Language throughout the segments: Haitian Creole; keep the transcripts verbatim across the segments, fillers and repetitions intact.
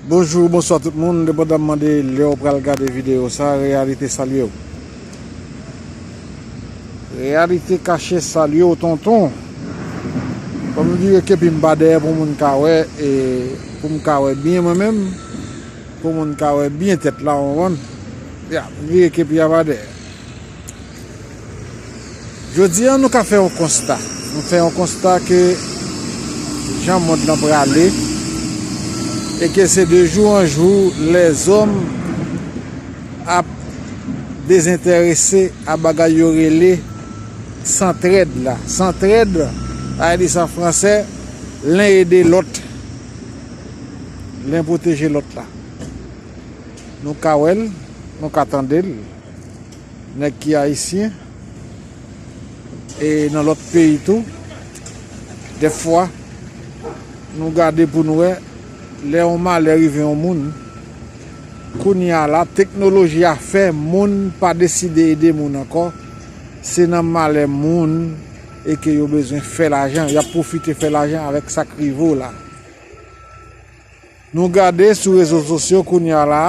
Bonjou, bonswa tout moun, depandamman de lè w pral gade videyo sa, Reyalite salye w. Reyalite kache salye w, tonton. Kòm m vire kepi m pa dèyè pou moun ka wè, e pou m ka wè byen mwen menm, pou moun ka wè byen tèt la, w konprann? Ya, m vire kepi a pa dèyè. Jodi a, nou ka fè yon konsta. Nou fè yon konsta ke jan mond lan prale, e ke se de jou an jou, lèzòm ap dezenterese a bagay yo rele santrèd la. Santrèd, sa vle di sa fransè, len ede lòt, len pwoteje lòt la. Nou ka wè l, nou ka tande l. Nèg ki ayisyen, e nan lòt peyi tou, dèfwa, nou gade pou n wè, lè yon malè rive yon moun, kounye a la, teknoloji a fè moun pa deside ede moun ankò, se nan malè moun e ke yo bezwen fè lajan, y ap pwofite fè lajan avèk sa k rive w la. Nou gade sou rezo sosyo kounye a la,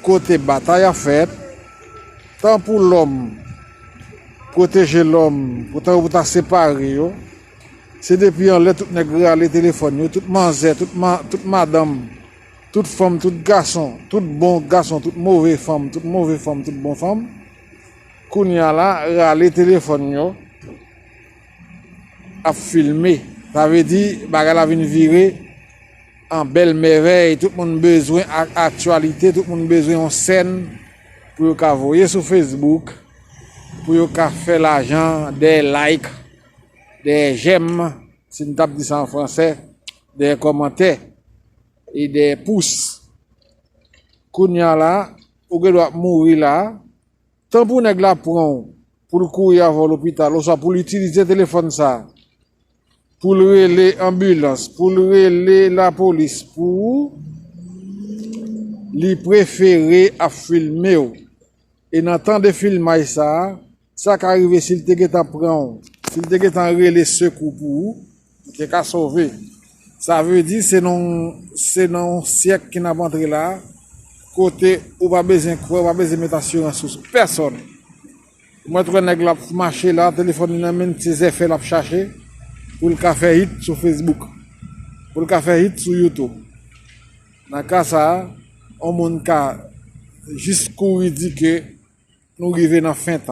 kote batay ap fèt, tan pou lòm pwoteje lòm, pou tan pou ta separe yo, se depi anlè tout nèg rale telefòn yo, tout manzè, tout, ma, tout madanm, tout fanm, tout gason, tout bon gason, tout move fanm, tout move fanm, tout bon fanm, kounye a la, rale telefòn yo, ap filme. Sa vle di, bagay la vin vire an bèl mèvèy. Tout moun bezwen ak aktyalite, tout moun bezwen yon sèn pou yo ka voye sou Facebook, pou yo ka fè lajan dèyè like, dèyè j'aime, si n t ap di sa an fransè, dèyè kòmantè e dèyè pous. Kounye a la, ou gen dwa ap mouri la, tan pou nèg la pran w, pou l kouri avè w lopital, oswa pou l itilize telefòn sa, pou l rele anbilans, pou l rele lapolis, pou li prefere ap filme w. E nan tan de filmaj sa, sa ka rive si l te gentan pran w, si l te gentan rele sekou pou ou, ou te ka sove. Sa vle di se nan, se nan yon syèk ke n ap antre la, kote ou pa bezwen kwè, ou pa bezwen met asirans sou pèsonn. Mwen t wè nèg la ap mache la, telefòn li nan men l, se zèfè l ap chache pou l ka fè hit sou Facebook, pou l ka fè hit sou YouTube. Nan ka sa a, yon moun ka jis kouri di ke nou rive nan fen tan.